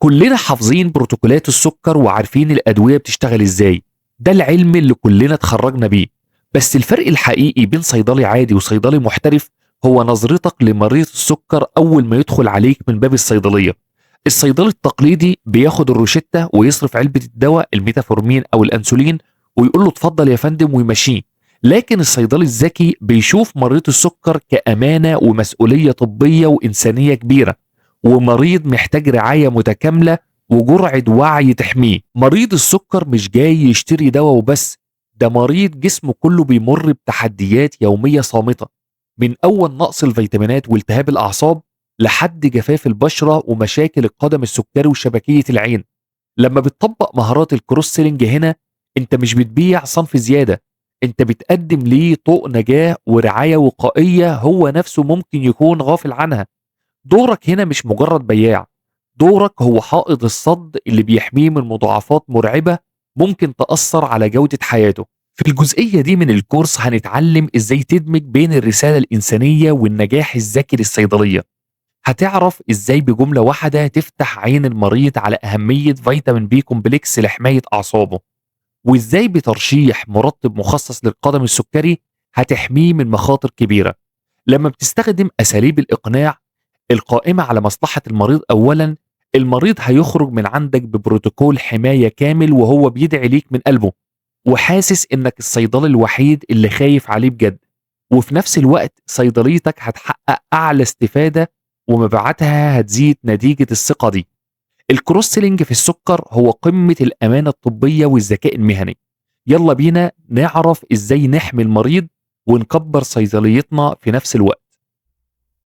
كلنا حافظين بروتوكولات السكر وعارفين الأدوية بتشتغل إزاي، ده العلم اللي كلنا اتخرجنا بيه. بس الفرق الحقيقي بين صيدلي عادي وصيدلي محترف هو نظرتك لمريض السكر أول ما يدخل عليك من باب الصيدلية. الصيدلي التقليدي بياخد الروشتة ويصرف علبة الدواء الميتافورمين أو الأنسولين ويقول له اتفضل يا فندم ويمشيه. لكن الصيدلي الذكي بيشوف مريض السكر كأمانة ومسؤولية طبية وإنسانية كبيرة، ومريض محتاج رعاية متكاملة وجرعة وعي تحميه. مريض السكر مش جاي يشتري دواء وبس، ده مريض جسمه كله بيمر بتحديات يومية صامتة، من أول نقص الفيتامينات والتهاب الأعصاب لحد جفاف البشرة ومشاكل القدم السكري وشبكية العين. لما بتطبق مهارات ال cross selling هنا، انت مش بتبيع صنف زيادة، انت بتقدم ليه طوق نجاة ورعاية وقائية هو نفسه ممكن يكون غافل عنها. دورك هنا مش مجرد بياع، دورك هو حائط الصد اللي بيحميه من مضاعفات مرعبة ممكن تأثر على جودة حياته. في الجزئية دي من الكورس هنتعلم ازاي تدمج بين الرسالة الإنسانية والنجاح الذكي للصيدلية. هتعرف ازاي بجملة واحدة تفتح عين المريض على أهمية فيتامين B complex لحماية أعصابه، وازاي بترشيح مرطب مخصص للقدم السكري هتحميه من مخاطر كبيرة. لما بتستخدم أساليب الإقناع القائمة على مصلحة المريض أولا، المريض هيخرج من عندك ببروتوكول حماية كامل وهو بيدعي ليك من قلبه وحاسس إنك الصيدلي الوحيد اللي خايف عليه بجد. وفي نفس الوقت صيدليتك هتحقق أعلى استفادة ومبيعاتها هتزيد نتيجة الثقة دي. ال cross selling في السكر هو قمة الأمانة الطبية والذكاء المهني. يلا بينا نعرف إزاي نحمي المريض ونكبر صيدليتنا في نفس الوقت.